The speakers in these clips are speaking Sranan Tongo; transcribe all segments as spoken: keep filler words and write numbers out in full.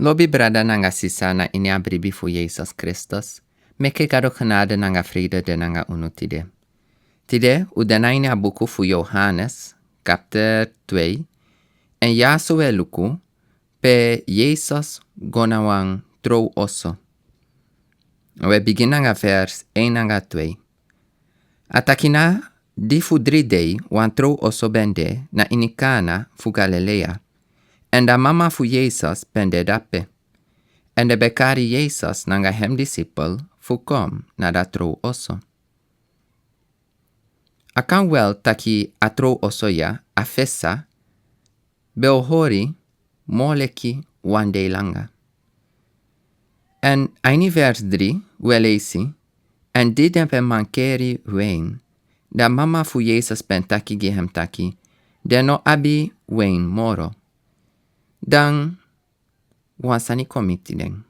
Lobi brada nanga sisa na ini a bribi fu Yesus Kristus, meke Gado genade nanga vrede de nanga unu tide. Tide u de na ini a buku fu Yohanes, kapter twee, èn yaso we luku pe Yesus go na wan trow oso. We bigin nanga vers een nanga twee. A taki: Na di fu dri dei wan trow oso ben de na ini Kana fu Galilea, èn da mama fu Yesus ben de dape. Èn den ben kari Yesus nanga hem disipel fu kon na da trow oso. A kan wel taki a trow oso ya, a fesa, ben o hori moo leki wan dei langa. Èn a ini vers dri we leisi: Èn di den ben mankeri wein, da mama fu Yesus ben taki gi hem taki: Den no abi wein moro. Dan wan sani kon miti den.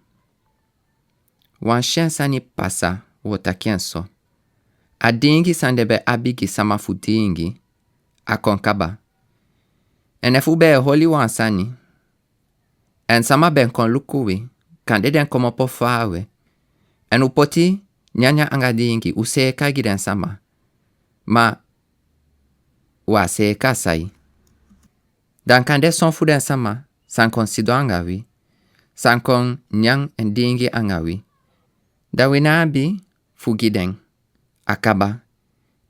Wan syen sani pasa, wi o taki en so. A diingi san den ben abi gi sama fu diingi, a kon kaba. Èn efu u ben e holi wan sani, èn sama ben kon luku wi, kande den komopo faawe, èn u poti nyanyan anga diingi, u seeka gi den sama. Ma wi á seeka sai. Dan kande son fu den sama san kon sidon anga wi, san kon nyan èn diingi anga wi, da wi ná abi fu gi den. A kaba.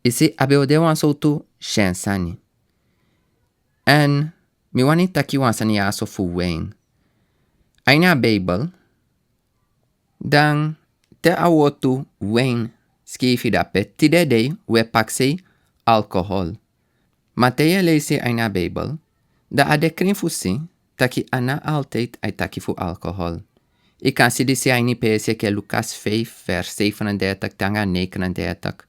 I si, a ben o de wan sowtu syen sani. Èn mi wani taki wan sani yaso fu wein. A ini a Beibel, dan te a wortu wein sikiifi dape, tide dei we paksei alcohol. Ma te yu e leisi a ini a Beibel, da a de krin fu si taki a ná altijd a e taki fu alcohol. Yu kan si disi a ini peesi enke Lukas vijf vers zevenendertig te anga negenendertig.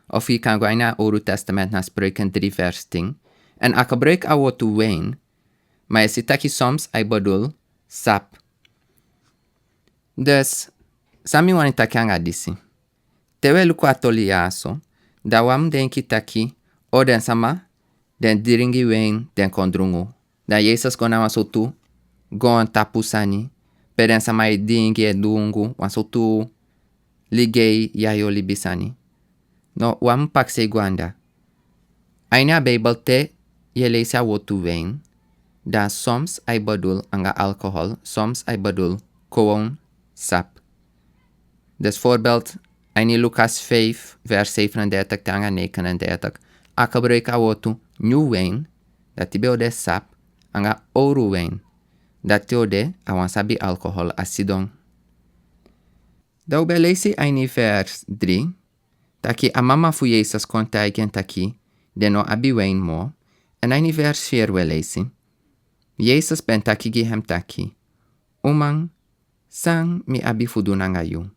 Of yu kan go a ini a Owru Testament na Spreuken drie vers tien. Èn a gebruik a wortu wein, ma yu e si taki soms a e bedoel sap. Dus san mi wani taki anga disi. Te we luku a toli yaso, da wan mu denki taki, o, den sama, den diingi wein, den kon drungu. Da Yesus go na wan sowtu goontapu sani, pe den sama e diingi e drungu, wan sowtu ligei yayo libi sani. No, wan mu paksei go anda. A ini a Beibel te yu e leisi a wortu wein, dan soms a e bedoel anga alcohol, soms a e bedoel gewoon sap. Dus voorbeeld, a ini Lukas vijf vers zevenendertig te anga negenendertig, a gebruik a wortu nyun wein, dati ben o de sap, anga owru wein, dati o de a wan sabi alcohol a sidon. Da u ben leisi a ini vers drie, taki a mama fu Yesus kon taigi en taki den no abi wein moo, èn a ini vers vier we leisi: Yesus ben taki gi hem taki: Uman, san mi abi fu du nanga yu?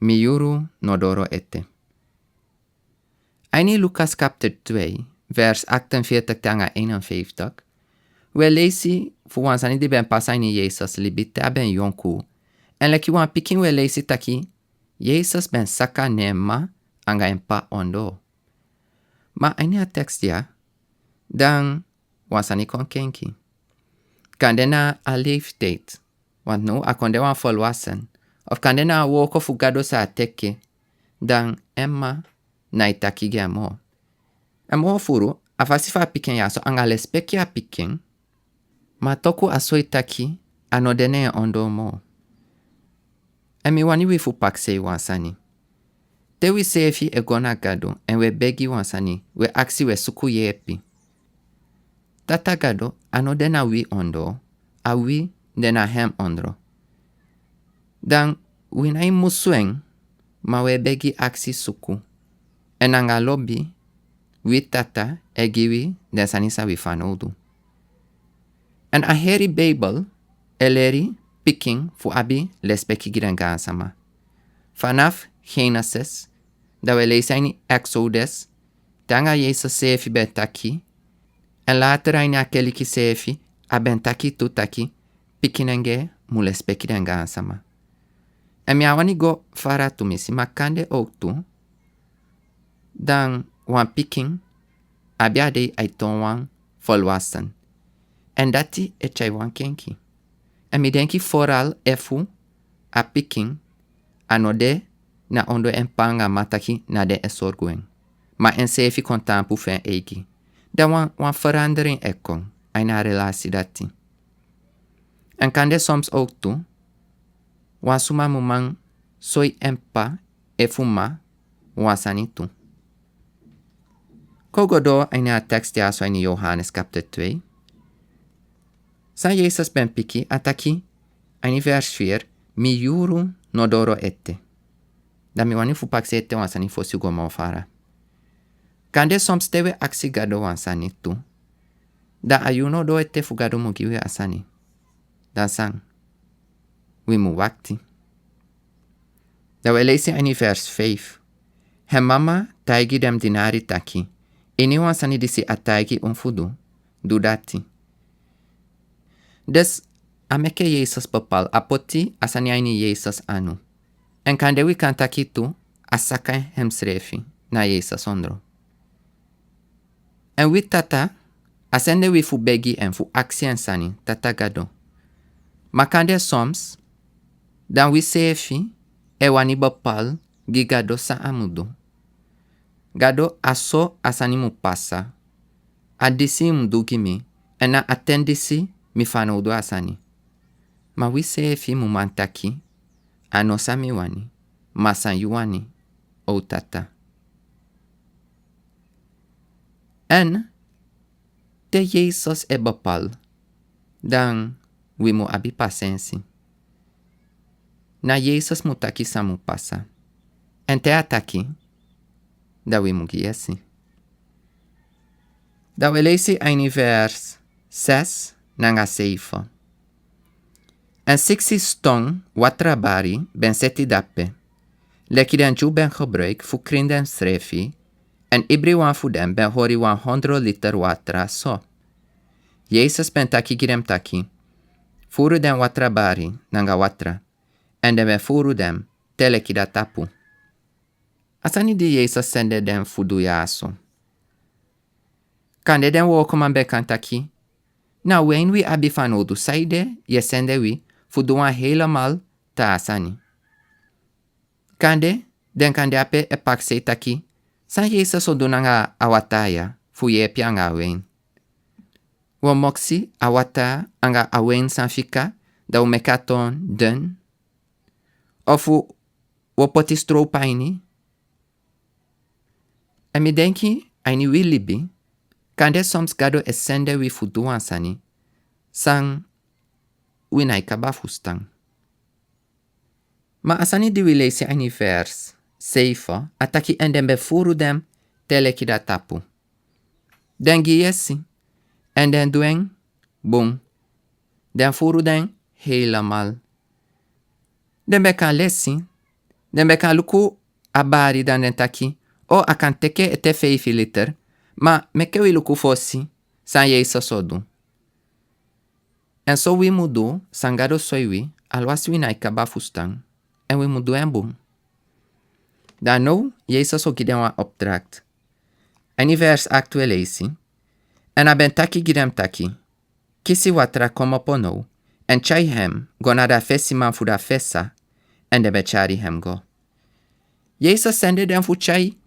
Mi yuru no doro ete. A ini Lukas kapter twee, vers achtenveertig te anga eenenvijftig, we leisi fu wan sani di ben pasa ini Yesus libi te a ben yonku. Èn leki wan pikin we leisi taki Yesus ben saka na en mma anga en ppa ondoo. Ma a ini a tekst ya, dan wan sani kon kenki. Kande na a leeftijd, want now a kon de wan volwassen, of kande na a wooko fu Gado san a teke, dan en mma ná e taki gi en moo. Èn moo furu, a fasi fu a pikin ya so, anga lespeki a pikin, ma toku a soi taki a no de na en ondoo moo. Èn mi wani wi fu paksei wan sani. Te wi seefi e go na Gado èn we begi wan sani, we aksi, we suku yeepi. Tata Gado a no de na wi ondoo, a wi de na hem ondoo. Dan wi nái musu en, ma we begi, aksi, suku. Èn anga lobi, wi Tata e gi wi den sani san wi fanowdu. Èn a heri Beibel e leri pikin fu abi lespeki gi den gaansama. Vanaf Genesis, da we leisi a ini Exodus, te anga Yesus seefi ben taki, èn later a ini a keliki seefi, a ben taki tu taki pikinengee mu lespeki den gaansama. Èn mi á wani go fara tumisi, ma kande owktu, dan wan pikin abi a dei a e toon wan volwassen. Èn dati e tyai wan kenki. Èn mi denki foral efu a pikin a no de na ondro en p'pa anga m'ma taki na den e sorgu en, ma enseefi kon taampu fu en eigi. Dan wan, wan ferandering e kon a ini a relasi dati. Èn kande soms ook tu, wan suma mu man soi en p'pa efu m'ma wan sani tu. Kon go doro a ini a tekst dyaso a ini Johannes kapitel twee. San Yesus ben piki a taki a ini vers vier: Mi yuru no doro ete. Dan mi wani fu pakisei ete wan sani fosi go moro fara. Kande soms te wi e aksi Gado wan sani tu, dan a yuru no doro ete fu Gado mu gi wi a sani. Dan san? Wi mu wakti. Dan wi e leisi a ini vers vijf: En mama taigi den dinari taki: Iniwan sani disi a taigi un fu du, du dati. Dus a meke Yesus bepaal, a poti a sani a ini Yesus anu. Èn kande wi kan taki tu, a saka hemsrefi na Yesus ondro. Èn wi Tata a sende wi fu begi en, fu aksi en sani, Tata Gado. Ma kande soms, dan wi seefi e wani bepaal gi Gado san a mu du. Gado, a so a sani mu pasa. A disi yu mu du gi mi, èn na a ten disi mi fanowdu a sani. Ma wi seefi mu man taki: A no san mi wani, ma san yu wani, o Tata. Èn te Yesus e bepaal, dan wi mu abi pasensi. Na Yesus mu taki san mu pasa. Èn te a taki, dan wi mu gi yesi. Dan wi e leisi a ini vers zes nanga zeven. Èn siksi ston watra bari ben seti dape, leki den Dyu ben gebruik fu krin densrefi, èn ibriwan fu den ben hori wan hondro liter watra so. Yesus ben taki gi den taki: Furu den watra bari nanga watra. Èn den ben furu den te leki dati tapu. A sani di Yesus sende den fu du dyaso. Kande den wookoman ben kan taki: Na win wi abi fanowdu, saide yu e sende wi fu du wan helemaal taa sani? Kande den kan de ape e pakisei taki: San Yesus o du nanga a watra ya fu yepi anga a win? Wi o moksi a watra anga a win san fika, dan wi o meki a toon dun? Ofu wi o poti strow p'pa ini? Èn mi denki a ini wi libi, kande soms Gado e sende wi fu du wan sani san wi nai kaba fustan. Ma a sani di wi leisi a ini vers zeven, a taki: Èn den ben furu den te leki dati tapu. Den gi yesi, èn den du en bun. Den furu den helemaal. Den ben kan lesi, den ben kan luku a bari dan den taki: O, a kan teke ete feifi liter, ma meke wi luku fosi san Yesus o du. Èn so wi mu du san Gado soi wi, alwasi wi nai kaba fustan, èn wi mu du en bun. Dan now Yesus o gi den wan opdracht. A ini vers acht wi e leisi: Èn a ben taki gi den taki: Kisi watra komopo now, èn tyai hem go na da fesiman fu da fesa, èn den ben tyari hem go. Yesus sende den fu tyai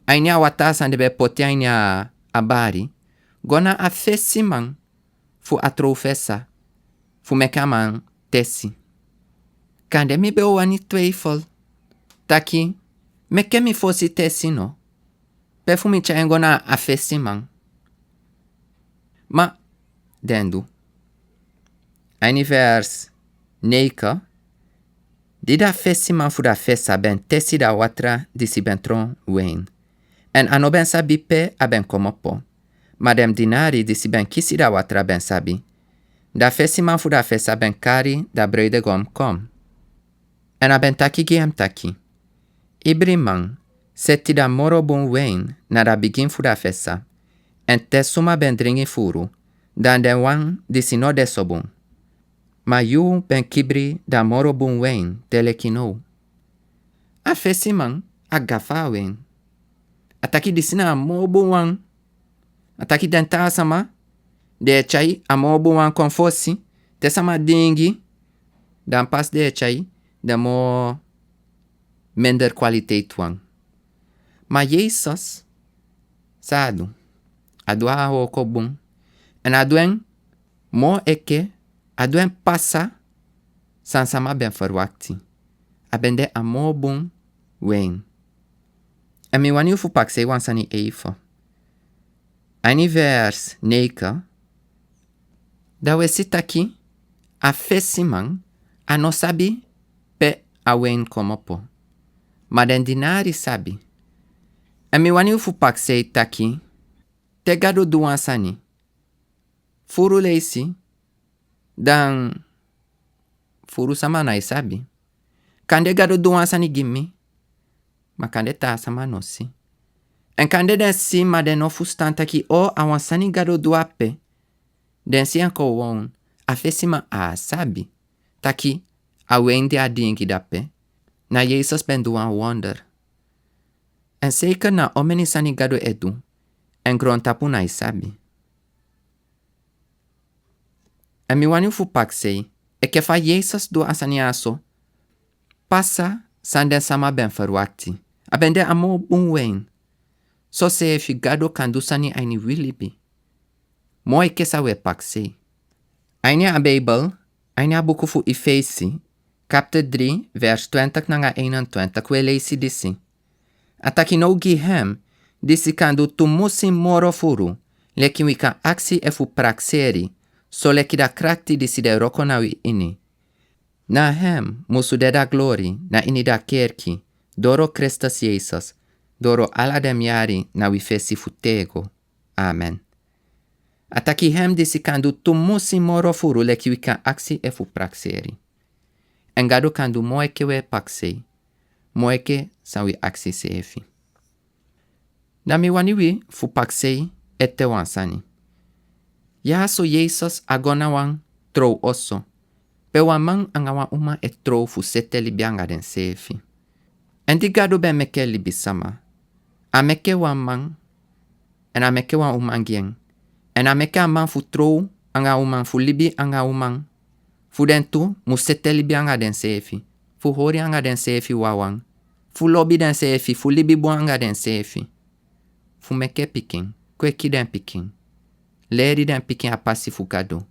a ini a watra san den ben poti a ini a, a bari, go na a fesiman fu a trow fesa, fu meki a man tesi. Kande mi ben o wani twijfel, taki: Meke mi fosi tesi no, pe fu mi tyai en go na a fesiman. Ma den du. A ini vers negen: Di da fesiman fu da fesa ben tesi da watra disi ben tron win, èn a no ben sabi pe a ben komopo, ma den dinari disi ben kisi da watra ben sabi, da fesiman fu da fesa ben kari da bruidegom kon. Èn a ben taki gi hem taki: Ibriman seti da moro bun win na da bigin fu da fesa, èn te suma ben dringi furu, dan den wan disi no de so bun. Ma yu ben kibri da moro bun win te leki now. A fesiman a gafa a win. A taki: Disi na a moro bun wan. A taki: Den taa sama den e tyai a moro bun wan kon fosi, te sama dingi, Dan pas den e tyai den moo minder kwaliteit wan. Ma Yesus, san a du? A du a wooko bun. Èn a du en moo eke, a du en pasa san sama ben ferwakti. A ben de a moo bun win. Èn mi wani yu fu pakisei wan sani eifen. A ini vers negen, dan wi e si taki a fesiman, a no sabi pe a win komopo. Ma den dinari sabi. Èn mi wani yu fu pakisei taki, te Gado du wan sani, furu leisi, dan furu sama nai sabi. Kande Gado du wan sani gi mi, ma kande taa sama no si. Èn kande den si, ma den no fustan taki o a wan sani Gado du ape. Den si en kon won, a fesiman a sabi taki a win di a diingi dape, na Yesus ben du wan wonder. Èn seiker na omeni sani Gado e du, èn grontapu nai sabi. Èn mi wani fu pakisei, enke fa Yesus du a sani ya so, pasa san den sama ben ferwakti. A ben de a moo bun win. Soseefi Gado kan du sani a ini wi libi. Moo enke san wi e pakisei. A ini a Bijbel, a ini a buku fu Efesi, kapitel dri, vers twintig nanga eenentwintig, wi e leisi disi. A taki now gi hem, disi kan du tumusi moro furu, leki wi kan aksi efu prakseri, soleki da krakti disi de wroko na wi ini. Na hem musu de da glori, na ini da kerki, doro Kristus Yesus, doro ala den yari na wi fesi fu tego. Amen. A taki hem disi kan du tumusi moro furu leki wi kan aksi efu prakseri. Èn Gado kan du moo enke wi e pakisei, moo enke san wi aksi seefi. Dan mi wani wi fu pakisei ete wan sani. Ya so Yesus a go na wan trow oso, pe wan man anga wan uma e trow fu sete libi anga denseefi. Èn di Gado ben meke libisama, a meke wan man, èn a meke wan uma gi en. Èn a meke a man fu trow anga uma, fu libi anga uma. Fu den tu mu sete libi anga denseefi. Fu hori anga denseefi wawan. Fu lobi denseefi, fu libi bun anga denseefi. Fu meke pikin, kweki den pikin. Leri den pikin a pasi fu Gado.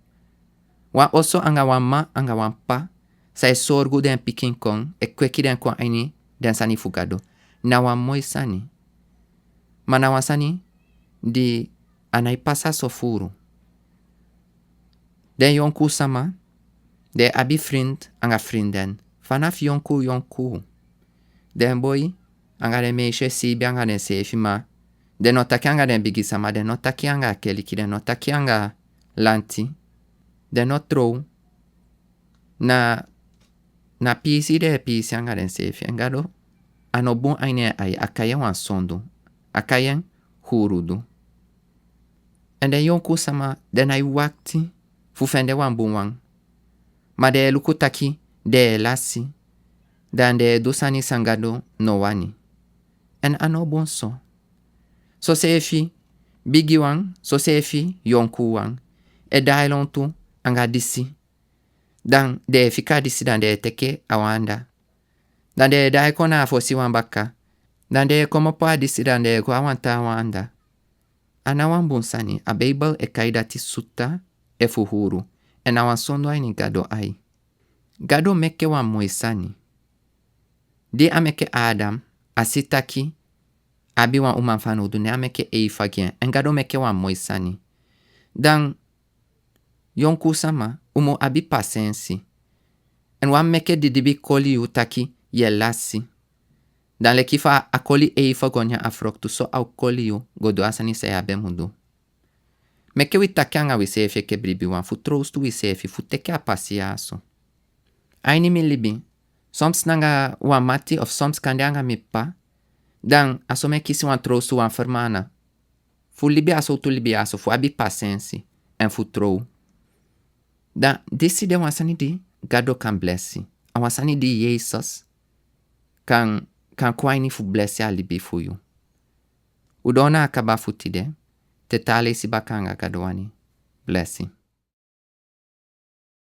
Wan oso anga wan mma anga wan ppa, san e sorgu den pikin kon, e kweki den kon a ini den sani fu Gado. Na wan moi sani. Ma na wan sani di a nai pasa so furu. Den yonku sama, den abi vriend anga vriendin. Fanafu yonku yonku. Den boi anga den meisje e siibi anga denseefi ma. Den no taki anga den bigisama, den no taki anga a keliki, den no taki anga lanti. Den no trow. Na, na piisi den e piisi anga denseefi. Èn Gado, a no bun a ini en ai, a kai en wan sondu. A kai en hurudu. Èn den yonku sama, den nai wakti fu fende wan bun wan. Ma den e luku taki den e lasi, dan den e du sani san Gado no wani. Èn a no bun so. Soseefi bigi wan, soseefi yonku wan, e daai lontu anga disi. Dan den e fika disi, dan den e teke a wan anda. Dan den e daai kon na a fosi wan baka. Dan den e komopo a disi, dan den e go a wan taa wan anda. A na wan bun sani, a Bijbel e kai dati suta efu huru. Èn na wan sondu a ini Gado ai. Gado meke wan moi sani. Di a meke Adam, a si taki a abi wan uma fanowdu, ne a meke Eva gi en. Èn Gado meke wan moi sani. Dan yonku sama, un mu abi pasensi. Èn un á mu meke didibi koli yu taki yu e lasi. Dan leki fa a koli Eva go nyan a froktu, so a o koli yu go du a sani san yu á be mu du. Meke wi taki anga wiseefi enke bribiwan fu trowstu wiseefi fu teke a pasi ya so. A ini mi libi, soms nanga wan mati of soms kande anga mi ppa, dan a so mi e kisi wan trowstu, wan fermana. Fu libi a sowtu libi ya so, fu abi pasensi, èn fu trow. Dan disi de wan sani di Gado kan blesi. A wan sani di Yesus kan, kan kon a ini fu blesi a libi fu yu. Un doo na a kaba fu tide, te taa leisi baka anga Gado wani. Blesi.